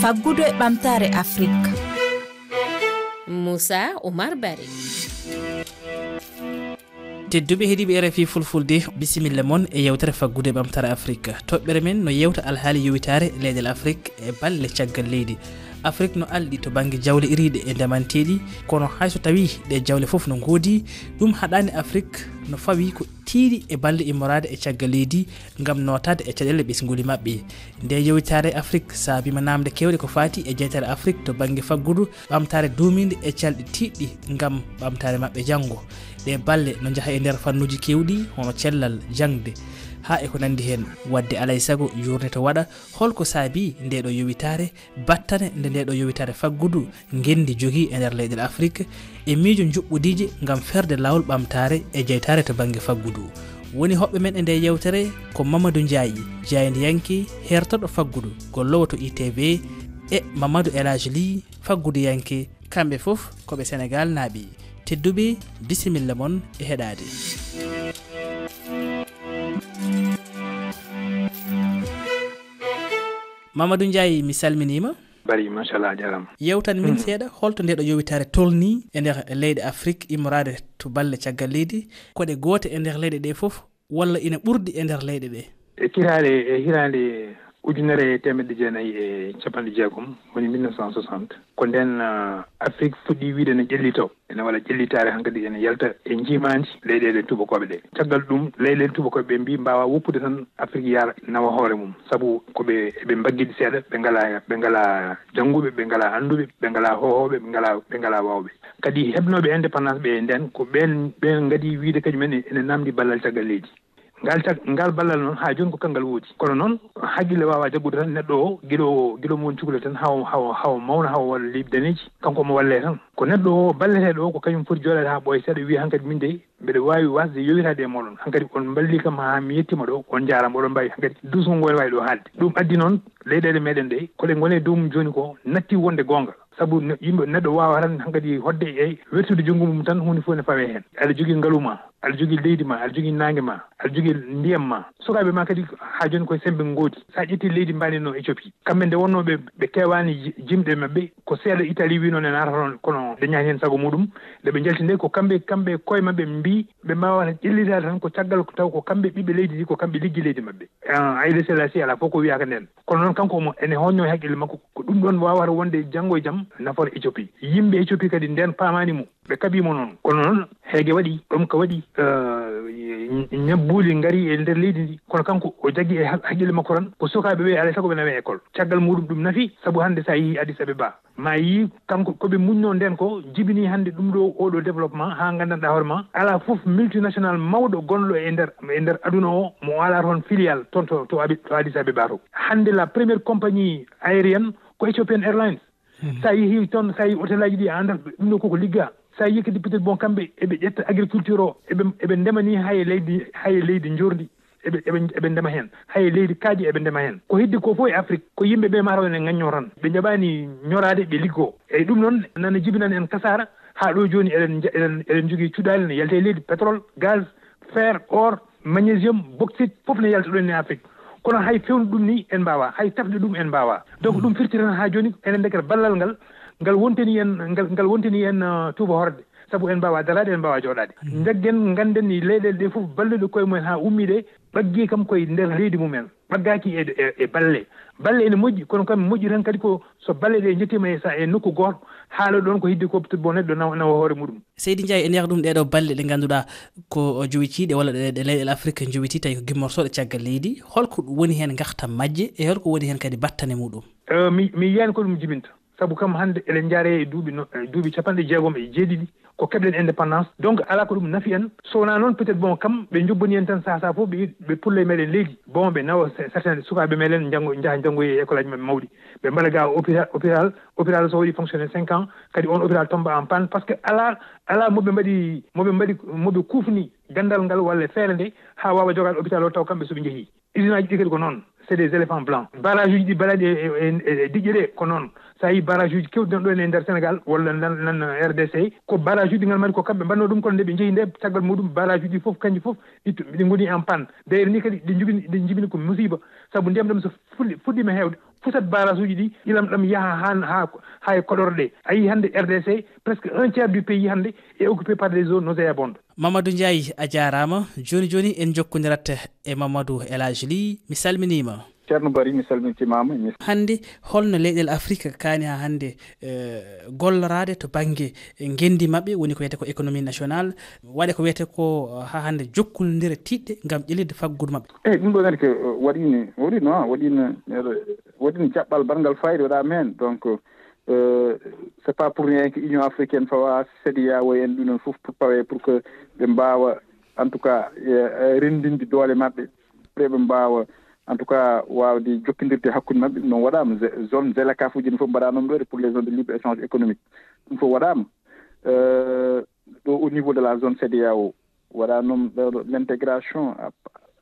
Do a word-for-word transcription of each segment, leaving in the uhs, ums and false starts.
Faggudu e ɓamtaare Afrik. Moussa Oumar Barry. Tedduɓe heɗiiɓe R F I Fulfulde, bisimilla mon e yewtere Faggudu e Ɓamtaare Afrik. Toɓɓere men no yewta alhaali yowitaare leyɗeele Afrik e balle caggal leydi. Afrik no alɗi to bannge jawle iriiɗe e ndemanteeɗi, kono hay so tawii ɗee jawle fof no ngoodi, ɗum haɗaani Afrik no fawi ko tiiɗi e balle immoraade e caggal leydi ngam nootaade e caɗeele ɓesnguuli maɓɓe. Nde yewitaare Afrik saabiima naamnde keewɗe ko faati e jeytaare Afrik to bannge faggudu, ɓamtaare duumiinde e calɗi tiiɗɗi ngam ɓamtaare maɓɓe janngo. Ɗee balle no njaha e nder fannuuji keewɗi, hono cellal, jaŋde, haa e ko nanndi heen. Waɗde alaa e sago yuurnde to waɗa, holko saabii ndeeɗoo yowitaare, battane nde ndeeɗoo yowitaare faggudu ngenndi jogii e nder leyɗeele Afrik, e miijo njuɓɓudiije ngam ferde laawol ɓamtaare e jeytaare to bannge faggudu. Woni hoɓɓe men e nde yewtere ko Mamadou Ndiaye, jaayndiyanke, heertoɗo faggudu, golloowo to I T V, e Mamadou El Hadj Ly, fagguduyanke, kamɓe fof ko ɓe Senegaal naaɓe. Tedduɓe, bisimilla mon e heɗaade. Mamadou Ndiaye, mi salminiima. Bari, machallah, a jaaraama. Yewtan min seeɗa, holto ndeeɗo yowitaare tolnii e nder leyɗe Afrik, immoraade to balle caggal leydi, ko ɗe goote e nder leyɗe ɗe fof, walla ina ɓurdi e nder leyɗe ɗe? E kiraale, e hiraande ujunere e teemedde jeenayi e cappanɗe jeegom, woni mille neuf cent soixante, ko ndeen, ah, Afrik fuɗɗi wiyde ne ƴellitoo. Ene waɗa ƴellitaare hankadi, ene yalta e njiimaandi leyɗeele tuubakooɓe ɗe. Caggal ɗum, leyɗeele tuubakooɓe ɓe mbii mbaawaa woppude tan Afrik yara nawa hoore mum, sabu ko ɓe, eɓe mbaggiɗi seeɗa, ɓe ngalaa, ɓe ngalaa jannguɓe, ɓe ngalaa annduɓe, ɓe ngalaa hohooɓe, ɓe ngalaa, ɓe ngalaa waawɓe. Kadi heɓnooɓe indépendance ɓe e ndeen, ko ɓeen, ɓeen ngadii wiyde kañum en ene naamndi ballal caggal leydi. Ngal cag-, ngal ballal noon, haa jooni ko kanngal woodi. Kono noon, haqqille waawaa jaggude tan neɗɗo o, gila o, gila mo woni cukalel tan, haa o, haa o, haa o mawna, haa o waɗa lebbi daneeji, kanko omo wallee tan. Ko neɗɗo o balleteeɗo o, ko kañum foti jooɗaade haa ɓooya seeɗa, wiya hankadi min dey, mbeɗa waawi waasde yowitaade e mooɗon. Hankadi on mballii kam haa mi yettiima ɗo, on njaaraama, oɗon mbaawi hankadi duusngo ngo ene waawi ɗo haalde. Ɗum addi noon, leyɗeele meɗen ɗe, ko ɗe ngoni e dow mum jooni ko, natti wonde goonga. Sabu ne-, yimɓe, neɗɗo waawaa tan hankadi hoɗde e wertude junngo mum tan, huunde fof ne fawee heen. Aɗa jogii ngalu ma, aɗa jogii leydi ma, aɗa jogii naange ma, aɗa jogii ndiyam ma. Sukaaɓe ma kadi haa jooni koye semmbe ngoodi. So a ƴettii leydi mbaandi no Éthiopie, kamɓe nde wonnoo ɓe, ɓe keewaani ji-, jimɗe maɓɓe, ko seeɗa Italie wii noon en arata toon, kono dañaani heen sago muɗum. Nde ɓe njalti nde, ko kamɓe, kamɓe e koye maɓɓe mbii ɓe mbaawata ƴellitaade tan ko caggal ko taw ko kamɓe ɓiɓɓe leydi ndi, ko kamɓe liggi leydi maɓɓe. Ah, Haile Selassie alaa fof ko wiyaaka ndeen. Kono noon kanko omo ene hooñnoo e haqqille makko, ko ɗum ɗoon waawata wonde janngo e jam nafoore Éthiopie. Yimɓe Éthiopie kadi ndeen paamaani mo, ɓe kaɓii mo noon. Kono noon heege waɗi, ɗomka waɗi, eh, ñabbuuli ngarii e nder leydi ndi. Kono kanko o jaggi e ha-, haqqille makko tan, ko sukaaɓe ɓe alaa e sago ɓe nawee école. Caggal muɗum ɗum nafi, sabu hannde so a yehii Addis Abeba, ma yii kanko ko ɓe muñnoo ndeen ko jibinii hannde ɗum ɗo, oo ɗo développement, haa nganndanɗaa hoore ma, alaa fof multinational mawɗo gonɗo e nder, e nder aduna o, mo alaa toon filiale toon to, to Abi-, to Addis Abeba to. Hannde la première compagnie aérienne ko Ethiopian Airlines. Mhm. So a yehii toon, so a yehii hôtelaaji ɗi, a anndat ɗum ɗo koko liggaa. So a yehii kadi peut-être bon, kamɓe eɓe ƴetta agriculture o, eɓe, eɓe ndema ni haa e leydi, haa e leydi njoorndi. Eɓe, eɓe, eɓe ndema heen. Hay e leydi kaaƴe eɓe ndema heen. Ko heddi ko fof e Afrik, ko yimɓe ɓe mataw ene ngaññoo tan. Ɓe njaɓaani ñoraade, ɓe liggoo. Eyi, ɗum noon nana jibinani en kasaara, haa ɗo jooni eɗen nja-, eɗen, eɗen njogii cuɗaali ne yalta e leydi, pétrole, gaz, fer, or, magnésium, bauxite, fof ne yalta ɗo e Afrik. Kono hay fewndo ɗum ni en mbaawaa, hay tafde ɗum en mbaawaa. Donc, ɗum firti tan haa jooni enen ndekete ballal ngal, ngal wontini en, ngal, ngal wontini en, uh, tuuba horde. Sabu en mbaawaa daraade, en mbaawaa jooɗaade. Mhm. Njaggen, ngannden ni leyɗeele ɗe fof balluɗe koye mumen haa ummii ɗe, ɓaggii kam koye nder leydi mumen. Ɓaggaaki e, e, e balle. Balle ene moƴƴi, kono kam moƴƴi tan kadi ko so balle ɗe njettiima e sa-, e nokku gooto, haala ɗoon ko heddi ko, bon, neɗɗo nawa, nawa hoore muɗum. Seydi Ndiaye, ene yah ɗum ɗeeɗo balle ɗe ngannduɗaa ko jowitiiɗe walla ɗe, ɗe leyɗeele Afrik njowitii tawi ko gimmortooɗe caggal leydi. Holko woni heen ngartam majje e holko woni heen kadi battane muɗum? Eh, mi, mi yiyaani ko ɗum jibinta. Sabu kam hannde eɗen njaaree e duuɓi no, e duuɓi cappanɗe jeegom e jeeɗiɗi ko keɓɗen indépendance. Donc, alaa ko ɗum nafi en. So wonaa noon, peut-être, bon, kam ɓe njobbani en tan sahaa sahaa fof, ɓe, ɓe pulla e meɗen leydi. Bon, ɓe nawa se-, certains sukaaɓe meɗen njanngo, njaha njanngoya e école aji maɓɓe mawɗi. Ɓe mbaɗa ga hôpital, hôpital, hôpital so waɗi fonctionner cinq ans, kadi on hôpital tomba en panne, parce que alaa, alaa mo ɓe mbaɗi, mo ɓe mbaɗi, mo ɓe kuufni ganndal ngal walla feere nde haa waawa jogaade hôpital o taw kamɓe so ɓe njehii. Usine aji ɗi kadi ko noon. C'est des éléphants blancs. Barrage uji ɗi mbaɗaɗi e, e, e, e diƴƴe ɗe, ko noon. So a yii barrage uji kewɗi nan ɗo e nder Sénégal, walla nan, nan R D C, ko barrage uji ɗi ngal mari ko kamɓe mbanno ɗum, kono nde ɓe njehi nde, caggal muɗum, barrage uji ɗi fof, kanji fof, ɗi, ɗi ngoni en panne. D'ailleurs, ni kadi, ɗi njogini, ɗi njibini ko musiba. Sabu ndiyam ɗam so fuɗɗi-, fuɗɗiima heewde, fusat barrage uji ɗi, ilam ɗam yaha haa, haa, haa e koɗorɗe. A yii hannde R D C, presque un tiers du pays hannde est occupé par des eaux nauséabondes. Mamadou Ndiaye, a jaaraama. Jooni jooni, en njokkondirat e Mamadou El Hadj Ly. Mi salminiima. Ceerno Bari, mi salmintimaama. Mi Hannde, holno leyɗeele Afrik kaani haa hannde, eh, golloraade to bannge ngenndi maɓɓe, woni ko wiyetee ko économie nationale, waɗe ko wiyetee ko, eh, haa hannde jokkondire tiiɗɗe ngam ƴellitde faggudu maɓɓe? Eyi, ɗum ɗo kadi ko, eh, waɗiino, waɗiino, ah, waɗiino, eh, waɗiino jaɓɓal banngal fayda waɗaama heen. Donc, eh, c'est pas pour rien que Union africaine fawa, CEDEAO en, ɗum ɗon fof pour pawe pour que ɓe mbaawa, en tout cas, eh, eh, renndinde doole maɓɓe, pour ɓe mbaawa, en tout cas, waawde jokkondirde hakkunde maɓɓe. Ɗum noon waɗaama. Ze-, zone ZLECAf uji ɗi fof mbaɗaanoo ɗo pour les zones de libre échange économique. Ɗum fof waɗaama. Euh, ɗo au niveau de la zone CEDEAO, waɗaanoo ɗo, ɗo, l'intégration à,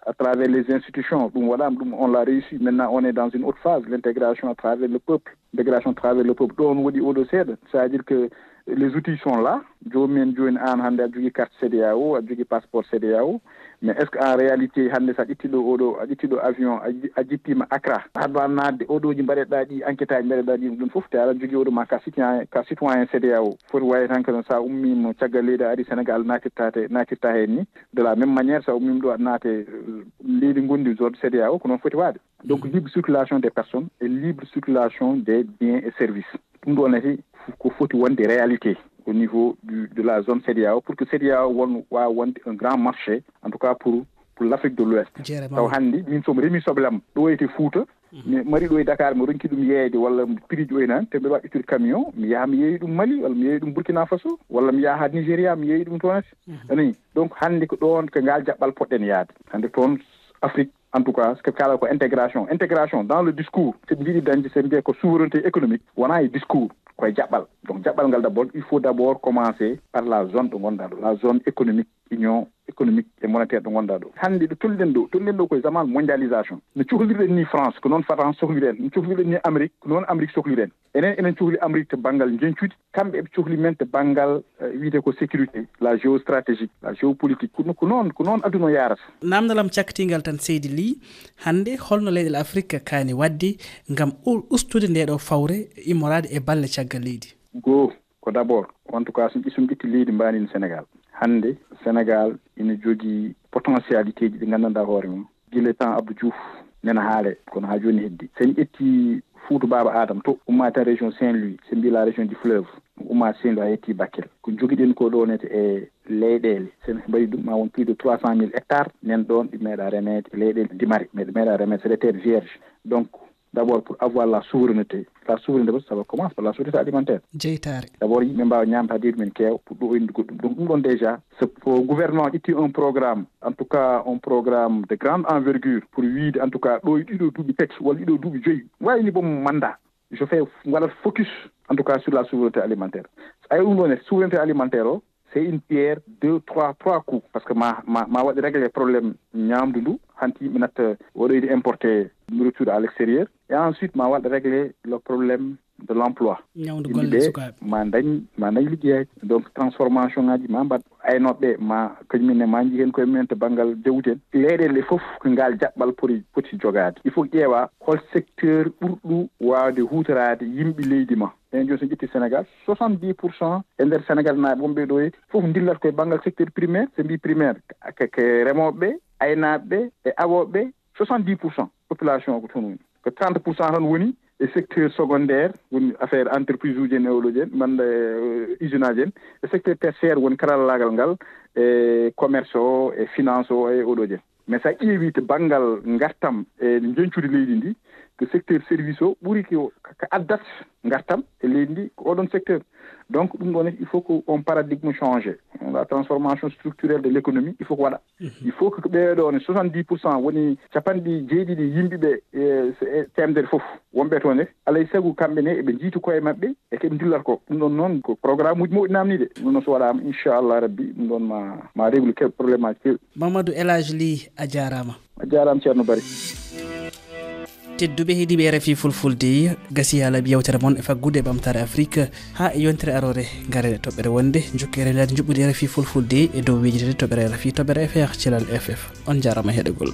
à travers les institutions. Ɗum waɗaama, ɗum on l'a réussi. Maintenant, on est dans une autre phase, l'intégration à travers le peuple. Intégration à travers le peuple. Ɗo on waɗi oɗo seeɗa. C'est-à-dire que les outils sont là. Joomum en jooni, aan hannde aɗa jogii carte CEDEAO, aɗa jogii passeport CEDEAO. Mais est-ce que en réalité, hannde, so a ƴetti ɗo oɗo, a ƴetti ɗo avion, a ji-, a jippiima Accra, haɗa naatde oɗooji mbaɗeɗaa ɗi, enquête aji mbaɗeɗaa ɗi, ɗum fof, te aɗa jogii oɗo ma carte citoyen, carte citoyen CEDEAO. Foti wayi tan ko so a ummiima caggal leydi a ari Sénégal, naatirta te, naatirta heen ni. De la même manière, so a ummiima ɗo aɗa naate, euh, leydi ngonndi zone CEDEAO, ko noon foti waade. Donc, libre circulation des personnes et libre circulation des biens et services. Ɗum ɗo nati ko foti wonde réalité au niveau du, de la zone CEDEAO, pour que CEDEAO won, waawa wonde un grand marché, en tout cas pour, pour l'Afrique de l'Ouest. Taw hannde, min, so mi remi soble am, ɗo e to Fuuta, mi mari ɗo e Dakar, mi ronki ɗum yeeyde, walla prix ji o ina, te mbeɗa waɗa ittude camion, mi yaha mi yeeyi ɗum Mali, walla mi yeeyi ɗum Burkina Faso, walla mi yaha Nigeria, mi yeeyi ɗum toon. Ani, donc hannde ko ɗoon, ko ngaal jaɓɓal poɗɗen yaade. Hannde toon Afrique, en tout cas, ko kala ko intégration. Intégration dans le discours, so ɓe njiɗi dañde, so ɓe mbiya ko souveraineté économique, wonaa e discours, ko e jaɓɓal. Donc, jaɓɓal ngal d'abord, il faut d'abord commencer par la zone ɗo ngonɗaa ɗo, la zone économique, union économique et monétaire ɗo ngonɗaa ɗo. Hannde ɗo tolniɗen ɗo, tolniɗen ɗo ko e zaman mondialisation. No cohlirɗen ni France, ko noon France sohliri en. No cohlirɗen ni Amérique, ko noon Amérique sohliri en. Enen, enen cohli Amérique to banngal njeñcudi, kamɓe eɓe cohli men to banngal, eh, wiyetee ko sécurité, la géostratégie, la géopolitique. Ko no-, ko noon, ko noon aduna o yahrata. Naamndal am cakkitingal tan, seydi Ly, hannde holno leyɗeele Afrik kaani waɗde ngam u-, ustude ndee ɗoo fawre immoraade e balle caggal leydi? Goo, ko d'abord, en tout cas, so mi, so mi ƴetti leydi mbaandi no Sénégal. Hannde, Sénégal ina jogii potentialité ji ɗi nganndanɗaa hoore mum. Gila temps Abdou Diouf, nena haale, kono haa jooni heddi. So en ƴetti Fuuta Baaba Adama to, ummaade tan région Saint-Louis, so en mbii la région du fleuve, ummaade Saint-Louis haa yetti Bakel. Ko njogiɗen ko ɗo nete e leyɗeele, so en mbaɗi ɗum, ma won plus de trois cent mille hectares, nen ɗoon ɗi meeɗa remeede, leyɗeele ndimari, meeɗa, meeɗa remeede, c'est des terres vierges. Donc, d'abord, pour avoir la souveraineté, la souveraineté, ça va commencer par la souveraineté alimentaire. Jeytaare. D'abord, yimɓe mbaawa ñaamde haa reedu men keewa, pour ɗo indi goɗɗum. Donc, ɗum ɗon déjà, so ko gouvernement ƴetti un programme, en tout cas, un programme de grande envergure, pour wiide, en tout cas, ɗo e ɗiɗo duuɓi tati, walla ɗiɗo duuɓi joyi, waawi ni boom mandat. Je fais, waɗat focus, en tout cas, sur la souveraineté alimentaire. So a yi ɗum ɗo ne, souveraineté alimentaire o, c'est une pierre, deux, trois, trois coups. Parce que ma, ma, ma waɗ régler problème ñaamdu ndu, hanti yimɓe natta waɗoyde importer nourriture à l'extérieur. Et ensuite, ma waɗ régler le problème de l'emploi. Ñawndu golle sukaaɓe. Ma dañ, ma dañ liggeyaaji. Donc, transformation ngaji ma mbaɗ. Aynooɓe ma, kañum ne ma nji heen koye mumen to banngal jawdi en. Leyɗeele ɗe fof ko ngal jaɓɓal poti, poti jogaade. Il faut ƴeewa hol secteur ɓurɗo waawde huutoraade yimɓe leydi ma. Enen jooni, so en ƴetti Sénégal, soixante-dix pour cent e nder Sénégal naaɓe wonɓe ɗo e fof ndillat koye banngal secteur primaire. So mbi primaire, ko, ko remooɓe, aynaaɓe e awooɓe, soixante-dix pour cent population ko toon woni. Ko trente pour cent tan woni e secteur secondaire, woni affaire entreprise uji en e oɗo jen, manda, eh, usine aji en. E secteur tertiaire woni karallaagal ngal, e commerce o, e finance o, e oɗo jen. Mais so a ƴeewi to banngal ngartam e njeñcude leydi ndi, ko secteur service o ɓuri ko, ko addat ngartam e leydi ndi, ko oɗon secteur. Donc, ɗum ɗon, il faut que on paradigme change. La transformation structurelle de l'économie, il faut ko waɗa. Il faut que ɓeeɗo ne soixante-dix pour cent woni capanɗe jeeɗiɗi yimɓe ɓe, e, e teemedere fof wonɓe toon ne, alay sago kamɓe ne eɓe njiiti koye maɓɓe e keɓe ndillat ko. Ɗum ɗon noon ko programme uji mawɗi naamniiɗe. Ɗum ɗon so waɗaama, inchallah rabbi, ɗum ɗon ma, ma régler kew-, probléme aji keewɗi. Mamadou El Hadj Ly, a jaaraama. A jaaraama, Ceerno Bari. Tedduɓe heɗiiɓe R F I Fulfulde, gasi haala yewtere mon e faggude e ɓamtaare Afrik. Haa e yontere aroore, ngare toɓɓere wonde, jokkere leydi njuɓɓudi R F I Fulfulde e dow weeji tati toɓɓere R F I, toɓɓere F R, Thelal F F. On njaaraama heɗogol.